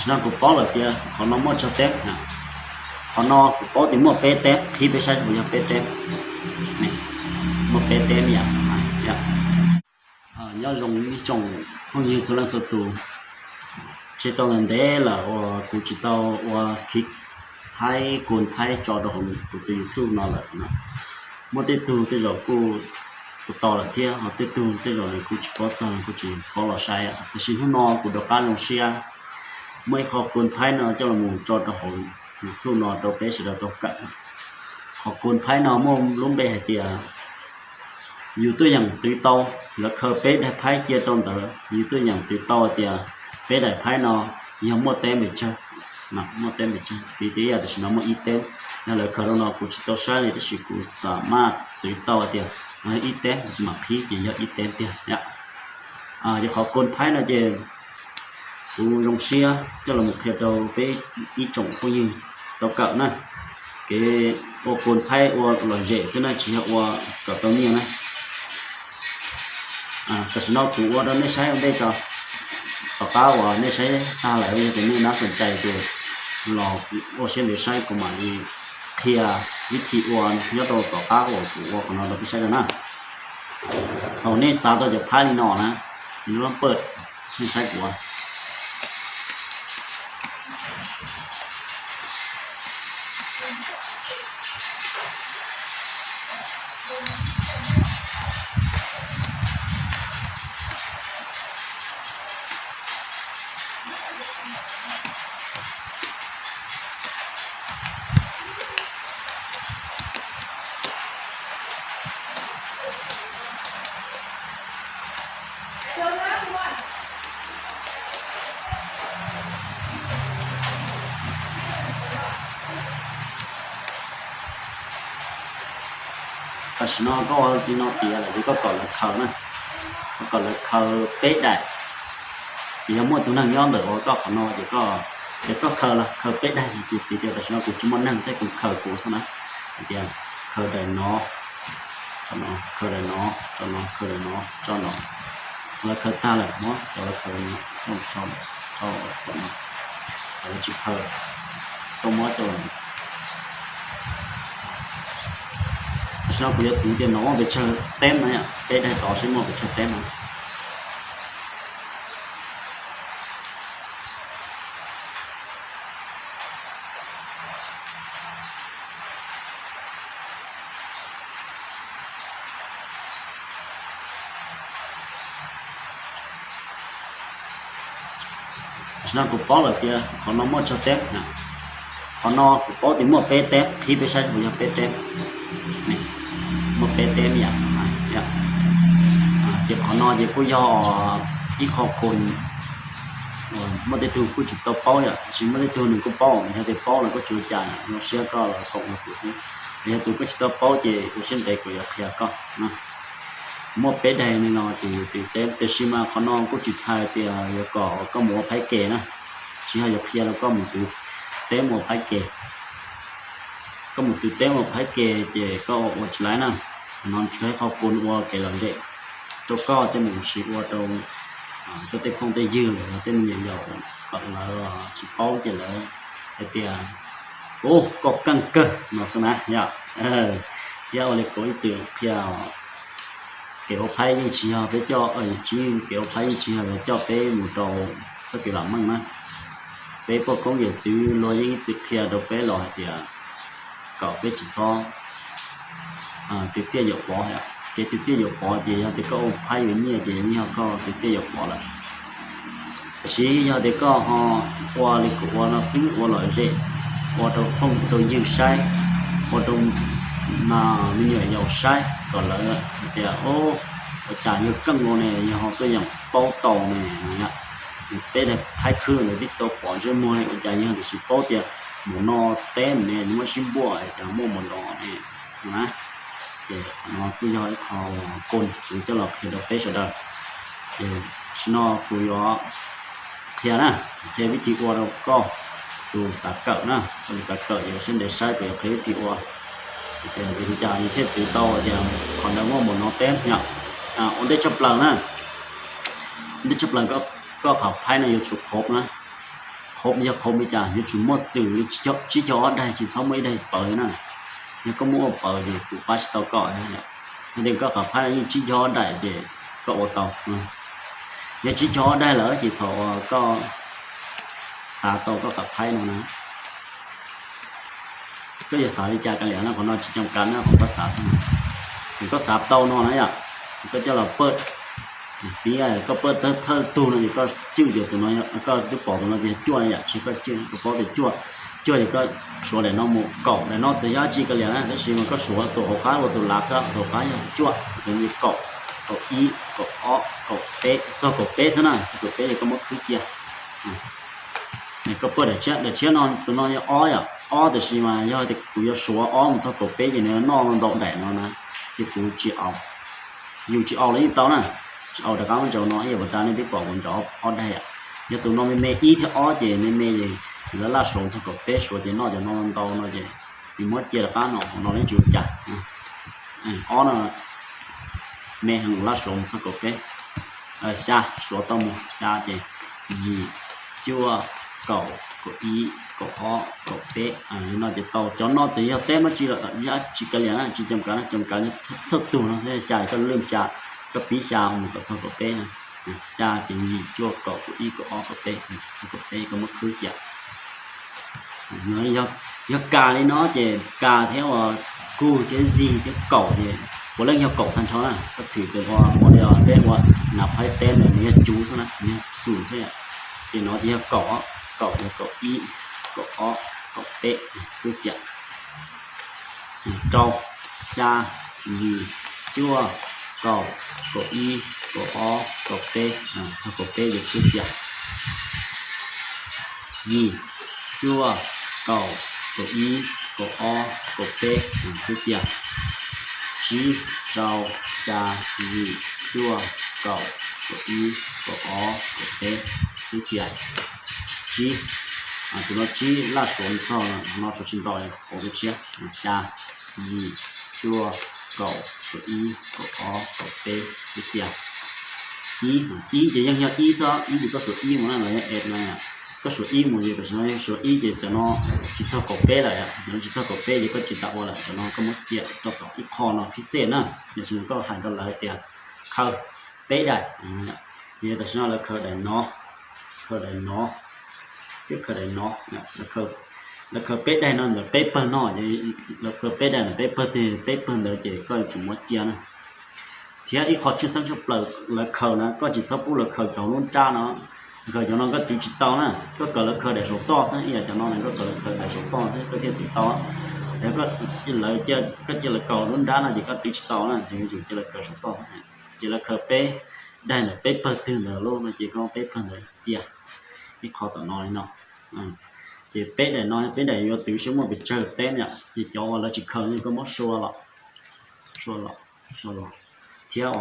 No kuv paub lawm tias qhov no muaj tsawg teb. Qhov no kuv paub tias muaj peb teb, qhib peb saib puas yog peb teb. Muaj peb teb yom. Nyob zoo ib tsoom phooj ywg txhua leej txhua tus, tseg tau ntev lawm uas kuv tsis tau ua clip thaib, kua thaib tso rau hauv kuv tus YouTube no lawm no. Muaj tej tug tej zaum kuj tos lawm thiab, ho tej tug tej zaum nws kuj tsis paub txog, kuj tsis paub los saib. Tiam sis hnub no kuv rov qab zoo siab muaj ib qho kua thaib no coj los tso rau hauv YouTube no rau peb sawv daws tau kawm. Qhov kua thaib no muaj lub npe hais tias yus tuaj yeem twv tau, lawv khaws peb daim phaib cia rau ntawd, yus tuaj yeem twv tau tias peb daim phaib no yog muaj teb npaum tsawg, muaj teb npaum tsawg, piv txwv yam tam sim no muaj ib teb, yog lawv khaws rau no kuv tsis tau saib li, tab sis kuv xam maj twv tau tias no yog ib teb, mam qhib ces yog ib teb tiag. Ces qhov kua thaib no ces kuv zoo siab coj los qhia rau peb ib tsoom phooj ywg tau kawm na. Kev ua kua thaib ua lom zem xwb na, tsis yog ua kom tau nyiaj na. Tam sim no kuv ua rau nej saib ua ntej tso, tom qab uas nej saib tag lawm yog tias nej nab xom cai ces los ua siab ntev saib kuv mam li qhia vib thim ua nyob rau tom qab uas kuv ua qhov no rau peb saib rau na. Thaum nej xav tau cov phaib li no na, nws loj pawg, nej saib kuv. Tam sim no koj ua li no tiav lawm ces koj kom lawv khaws na, koj kom lawv khaws peb daim. Ces yog muaj tus neeg nyob ntawm uas koj qhov no ces koj, ces koj khaws los khaws peb daim no ces piv tias tam sim no kuv tsis muaj neeg thiab kuv khaws kuv xwb na. Hais tias khaws daim no, khaws daim no, khaws daim no, khaws daim no, lawv khaws tag lawm muab cov lawv khaws no, lawv tsis khaws, koj muab coj los. Tam sim no kuv yuav twv tias no muaj pes tsawg teb no, peb daim tod seb muaj pes tsawg teb no. Tam sim no kuv paub lawm tias qhov no muaj tsawg teb. Qhov no kuv paub tias muaj peb teb, qhib peb saib puas yog peb teb. Muaj peb teb yom. Ces qhov no ces kuj yog ib qho koos uas muaj tej tug kuj tsis tau paub yom, tiam sis muaj tej tug nws kuj paub, yog tias paub los koj tsis ua cas, zoo siab koj los koom rau kuv xwb. Yog tus koj tsis tau paub ces ua siab ntev kuv yuav qhia koj. Muaj peb daim li no ces yus twv teb, tiam sis mas qhov no kuj tsis txhais tias yuav kom koj mus ua phaib ke na, tsis yog yuav qhia rau koj mus twv teb mus ua phaib ke. Koj mus twv teb mus ua phaib ke ces koj ua tsis laib na. No tsuas yog qho koos ua kev lom zem rau koj thiab mus siv ua rau koj tej phooj tej ywg los yog tej me nyuam yaus kom lawv tsis paub ces lawv hais tias, ub, koj keej kawg no xwb na yom. Thiab ua li kuv ib txwm qhia, kev ua phaib yeej tsis yog peb coj, tsis, kev ua phaib yeej tsis yog coj peb mus rau txoj kev vam meej na. Peb poj koob yawm txwv luag yeej ib txwm qhia rau peb los hais tias kom peb tsis txhob twv txiaj yuam pov. Kev twv txiaj yuam pov ces yog tias koj ua phaib yuav nyiaj ces yeej yog koj twv txiaj yuam pov lawm. Tiam sis yog tias koj ho ua li kuv ua no xwb, ua lom zem, ua rau phooj rau ywg saib, ua rau me nyuam yaus saib kom lawv hais tias, ua cas yog keej ua ne, yog ho tuaj yeem paub tau ne. Peb daim phaib khwb ntawd twb tsis tau pom ntsej muag li, ua cas yog tiam sis paub tias mus no teb ne, muab sib npuaj cas muaj mus no ne. Na, ces qhov no kuj yog ib qho koos kuv coj los qhia rau peb sawv daws. Ces tam sim no kuv yuav qhia na, qhia vib thim ua rau koj tus xav kawm na, koj tus xav kawm ces ua siab ntev saib kuv yuav qhia vib thim ua. Ces li cas yus thiaj twv tau tias qhov ntawd muaj mus no teb yom. Ua ntej tshaj plaws na, ua ntej tshaj plaws koj qhov phaib no yuav tsum qhov na, Yog qhov me cas yuav tsum muaj txwm li tsib caug ob daim, tsis txhob muaj ib daim pawv na. Yog koj muaj ua pawv ces kuv pab tsis tau koj. Yog tias koj qhov phaib yeej tsib caug ob daim ces koj ua tau. Yog tsib caug ob daim lawm ces thaum uas koj xav tau koj qhov phaib no na, koj yuav xav li cas kav liam na, qhov no tsis coom kav na, qhov koj xav xwb. Ces koj xav tau no na yom, koj coj los pawj, piv koj pawj thawj tug no ces koj cwj ces tus no, koj twb pom tus no ces yog cuaj yom, sis koj cwj koj paub tias cuaj, cuaj ces koj suav daim no mus, kaum, daim no txawm yog dab tsi kav liam na, tab sis mas koj suav tus hauv qab ua tus lav xwb, tus hauv qab yog cuaj, ces kaum, kaum ib, kaum ob, kaum peb, txog kaum peb xwb na, txog kaum peb ces koj muab khwb cia. Koj pawj daim tshiab, daim tshiab no, tus no yog ob yom, ob, tab sis mas yog tias kuv yuav suav ob mus txog kaum peb ces nws noj ntau daim no na, ces kuv tsis, yus tsis aus los yeej tau na, tsis aus rov qab muab ntsaum no, ib yam li nej twb pom kuv ntsaum ob daim yom. Yog tus no me me ib thiab ob ces me me ces kuv yuav laj suav mus txog kaum peb, suav ces noj cov no ntau no ces kuv muab cia rov qab no, no yeej tsis ua cas. Ob no me heev, laj suav mus txog kaum peb. Xya, suav tau mus xya ces yim, cuaj, kaum, kaum ib, kaum ob, kaum peb, li no ces tau. Cov no txawm yog teb muab tsi los yog tsis kav liam na, tsis coom kav na, coom kav thawj tug no, xya koj lwj xya, koj piv xya mus kom txog kaum peb na. Xya ces yim, cuaj, kaum, kaum ib, kaum ob, kaum peb, txog kaum peb koj muab khwb cia. Yog kas li no ces kas thiab ua kug thiab zig thiab kaum ces puav leej yog kaum tag nrho na. Koj thwm tus ua, ua li peb ua nav phaib teb ntawd nws yog cuv xwb na, nws yog xum xwb. Ces no ces yog kaum, kaum yog kaum ib, kaum ob, kaum peb, khwb cia. Rau, xya, yim, cuaj, kaum, kaum ib, kaum ob, kaum peb, txog kaum peb ces khwb cia. Yim, cuaj, kaum, kaum ib, kaum ob, kaum peb, khwb cia. Tsib, rau, xya, yim, cuaj, kaum, kaum ib, kaum ob, kaum peb, khwb cia. Tsib, tus no tsib laj suav mus txog no, tshuav tsis ntau, hauv tshiab. Xya, yim, cuaj, kaum, kaum ib, kaum ob, kaum peb, khwb cia. Ib, ib ces yeej yog ib xwb, ib ces koj suav ib mus na los yog es no, koj suav ib mus ces tam sim no suav ib ces cov no tsis txog kaum peb lawm, cov no tsis txog kaum peb ces koj tsis tas ua lawm, cov no koj muab cia rau tom ib qho no phib xej na. Tam sim no koj hais rau lawv tias khaws peb daim, ces tam sim no lawv khaws daim no, khaws daim no, thiab khaws daim no, lawv khaws peb daim no ntawm peb pawg no, lawv khaws peb daim ntawm peb pawg twg peb pawg ntawd ces koj yuav tsum muab cia na. Thiab ib qho tshwj xeeb tshaj plaws lawv khaws na, koj tsis txhob pub lawv khaws cov hauv lub nrab no. Khaws cov no koj twv tsis tau na, koj kawm lawv khaws daim saum toj xwb, ib yam cov no koj kawm lawv khaws daim saum toj xwb koj thiaj twv tau. Yog koj cia lawv khaws lub nrab no ces koj twv tsis tau na, ces yuav tsum cia lawv khaws saum toj. Ces lawv khaws peb daim ntawm peb pawg twg ntawd lub no ces koj peb pawg ntawd cia. Ib qho tom no li no. Ces peb daim no peb daim yuav twv seb muaj pes tsawg teb yom, ces cov uas lawv tsis khaws no koj muab sua los, sua los, sua los. Thiab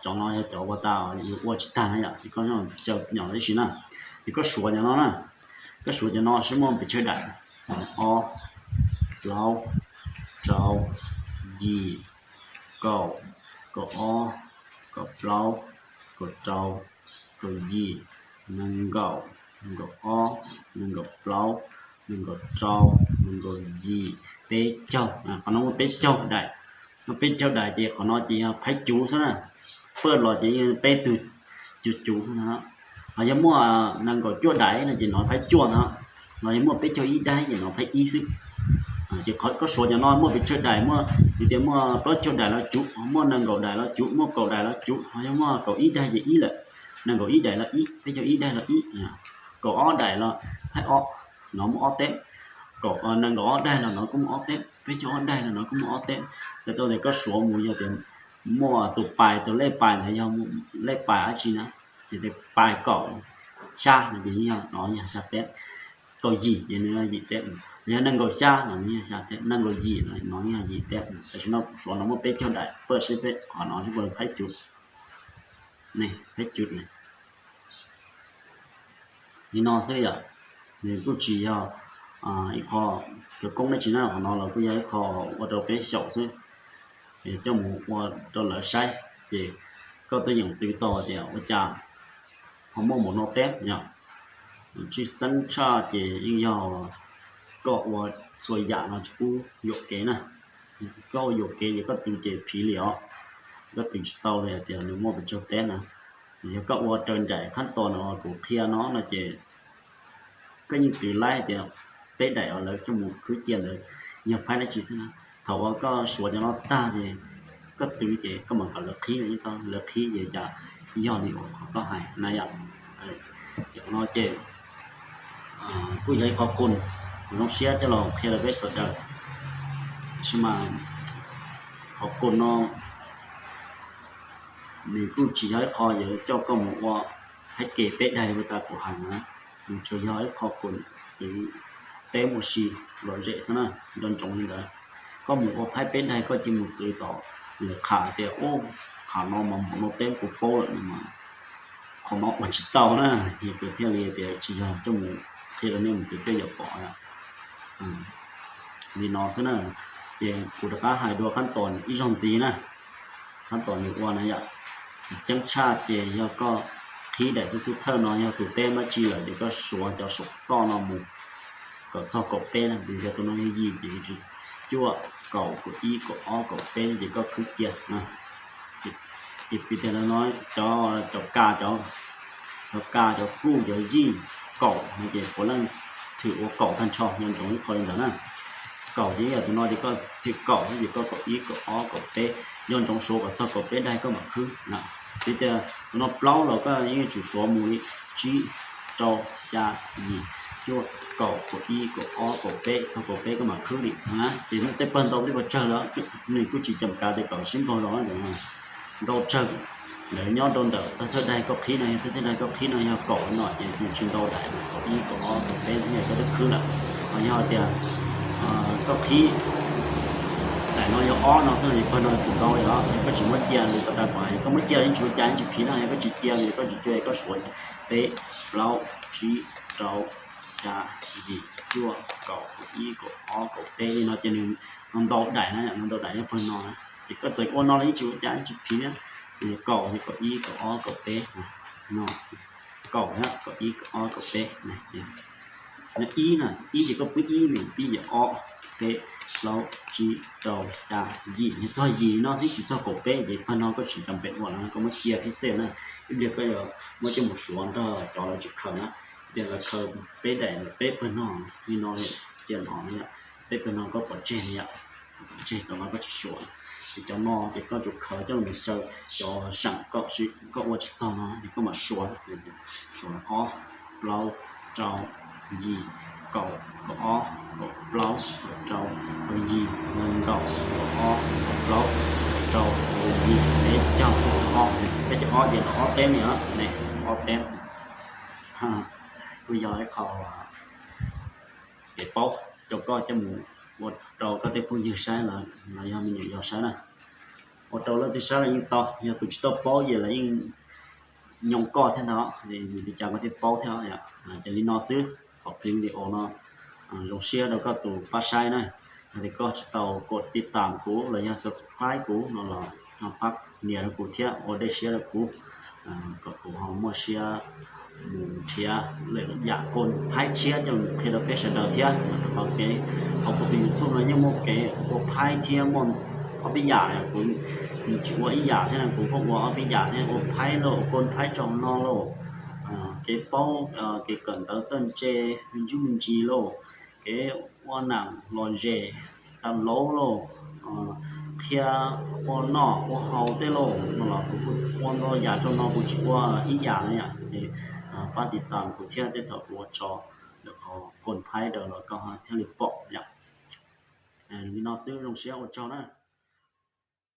cov no yog cov ua tas yuav ua tsis tag na yom, ces koj xyaw nyom ib si na. Ces koj suav cov no na, koj suav cov no seb muaj pes tsawg daim. Ob, plaub, rau, yim, kaum, kaum ob, kaum plaub, kaum rau, kaum yim, nees nkaum, nees nkaum ob, nees nkaum plaub, nees nkaum rau, nees nkaum yim, peb caug. Qhov no muaj peb caug daim, muaj peb caug daim ces qhov no ces yog phaib cuv xwb na. Pawj los ces yeej peb tug cuv cuv xwb na. Ho yog muaj nees nkaum cuaj daim no ces nov phaib cuaj ntag. Ho yog muaj peb caug ib daim ces nov phaib ib xwb. Ces koj suav cov no muaj pes tsawg daim, muaj tias muaj plaub caug daim los cuv, muaj nees nkaum daim los cuv, muaj kaum daim los cuv, ho yog muaj kaum ib daim ces ib lawm, nees nkaum ib daim los ib, peb caug ib daim los ib, kaum ob daim los phaib ob, nov muaj ob teb, kaum, nees nkaum ob daim los nov kuj muaj ob teb, peb caug ob daim los nov kuj muaj ob teb. Tau tias koj suav mus yog tias muaj tus pais, tus lej pais ntawd yog lej pais dab tsi na, ces pais kaum xya no ces yog nov yog xya teb, kaum yim ces nws yog yim teb, yog nees nkaum xya no nws yog xya teb, nees nkaum yim no nws yog yim teb. Tam sim no suav no muaj peb caug daim, pawj seb peb qhov no seb puas phaib cuv, phaib cuv ne. Li no xwb yom, nws kuj tsis yog ib qho khawv koob dab tsi na, qhov no los kuj yog ib qho ua rau peb xyaum xwb, coj mus ua rau lawv saib, ces koj twb yeem twv tau tias ua cas ho muaj npaum no teb yom. Tshwj xeeb tshaj ces yeej yog koj ua txhua yam no tsis pub yuam kev na. Koj ua yuam kev ces koj twv ces phiv li os, koj twv tsis tau li hais tias nws muaj pes tsawg teb na. Yog koj ua raws nraim khab tos no kuv qhia no no ces koj yeej twv laib tias peb daim uas lawv coj mus khwb cia ntawd yog phaib dab tsi xwb na. Thaum uas koj suav cov no tag ces koj twv ces koj mam kom lawv qhib, lawv qhib ces cas yog li uas koj hais na yom. Yog no ces kuj yog ib qho koos kuv zoo siab coj los qhia rau peb sawv daws. Tab sis mas qhov koos no nws kuj tsis yog ib qho yuav coj koj mus ua thaib kev peb daig li tas kuv hais na. Nws tsuas yog ib qho koos twv teb ua si lom zem xwb na, nco ntsoov li ntawd. Koj mus ua thaib peb daig koj cia mus twv tom lawv qham tias ub, qham no mas npaum no teb kuv paub lawm no mas qhov no ua tsis tau na. Ces kuv thiaj li tias tsis yog coj mus qhia rau nej mus twv tej yam pom li no xwb na. Ces kuv rov qab hais dua khab tos ib zaug ntxiv na. Khab tos nws ua na yom, ceeb tshaj ces yog koj qhib daim xub xub thawj no yog tus teb dab tsi lawm ces koj suav cov saum toj no mus kom txog kaum peb na. Yog tus no yog yim ces cuaj, kaum, kaum ib, kaum ob, kaum peb ces koj khwb cia na. Ces piv tias no cov, cov ka, cov, cov ka, cov kuj, cov yij, kaum no ces puav leej thwm ua kaum tag nrho, nco ntsoov ib qho li ntawd na. Kaum ces yog tus no ces koj thwm kaum, ces koj kaum ib, kaum ob, kaum peb, nco ntsoov suav kom txog kaum peb daig koj mam khwb na. Piv tias tus no plaub los koj yeej tsum suav mus li tsib, rau, xya, yim, cuaj, kaum, kaum ib, kaum ob, kaum peb, txog kaum peb koj mam khwb li na. Ces tej pawg ntau tej pawg tsawg lawm, nws kuj tsis cam kav tias kaum sib npaug los ntau tsawg. Lawv nyob rau ntawm thawj daig koj qhib no, yog thawj daig koj qhib no yog kaum no ces nws tsis ntau daim, kaum ib, kaub, kaum peb no yog koj twb khwb lawm. Ho yog tias koj qhib daim no yog ob no xwb no ces pawg no tsis ntau li os, yog koj tsis muab cia li tas tas kom, yog koj muab cia yeej tsis ua cas yeej tsis phiv na, yog koj tsis cia li koj tsis cia koj suav peb, plaub, tsib, rau, xya, yim, cuaj, kaum, kaum ib, kaum ob, kaum peb li no ces nws no ntau daim na, no ntau daim nyob pawg no na. Ces koj txawm ua no los yeej tsis ua cas yeej tsis phiv na. Ces kaum, ces kaum ib, kaum ob, kaum peb no, kaum, kaum ib, kaum ob, kaum peb. Ib na, ib ces koj pub ib, ib ces ob, peb, plaub, tsib, rau, xya, yim, yog txog yim no xwb tsis txog kaum peb ces pawg no koj tsis cam pem ua lawm, koj muab cia pib xej na. Ib pliag koj yuav muab coj mus suav nrog cov lawv tsis khaws na, tias lawv khaws peb daim peb pawg no li no, cia no, peb pawg no koj pov tseg na yom, pov tseg cov no koj tsis suav. Ces cov no ces koj tsum khaws coj los xyaw cov seem koj ua tsis txog no ces koj mam suav. Suav ob, plaub, rau, yim, kaum, kaum ob, kaum plaub, kaum rau, kaum yim, kaum kaum, kaum ob, kaum plaub, kaum rau, kaum yim, peb caug, kaum ob, peb caug ob ces ob teb ne, ob teb. Kuj yog ib qho kev paub rau koj coj mus ua rau koj tej phooj ywg saib los yog me nyuam yaus saib na. Ua rau leej twg saib los yeej tau, yog tus tsis tau paub ces los yeej nyoo koj thiab ntag, vim li cas koj thiaj paub thiab. Ces li no xwb, qhov clip video no zoo siab rau koj tus pab saib na. Yog tias koj tsis tau kod tiv tam kuv los yog subscribe kuv no los pab nias rau kuv thiab ua dej siab rau kuv, kom kuv ho muaj siab mus nrhiav lwm yam koos phaib tshiab coj mus qhia rau peb sawv daws thiab. Qhov kev, qhov kuv tus YouTube no yeej muaj kev ua phaib thiab muaj ob peb yam, kuv tsis ua ib yam thiab, kuv kuj ua ob peb yam thiab, ua phaib lauj, ua koos phaib tsaus no lauj, kev paub, kev kawm ntawv txawj ntse me ntsis me ntsis lauj, kev ua nam lom zem tau lauj lauj, qhia ua noj ua haus tej lauj no los kuv kuj ua ntau yam tsaus no, kuv tsis ua ib yam na yom. Ces pab tiv tam kuv thiab, tej thaum kuv ua tso lawm qhov koos phaib rau los koj thiaj li pom yom. Li no xwb, zoo siab ua tsaug na.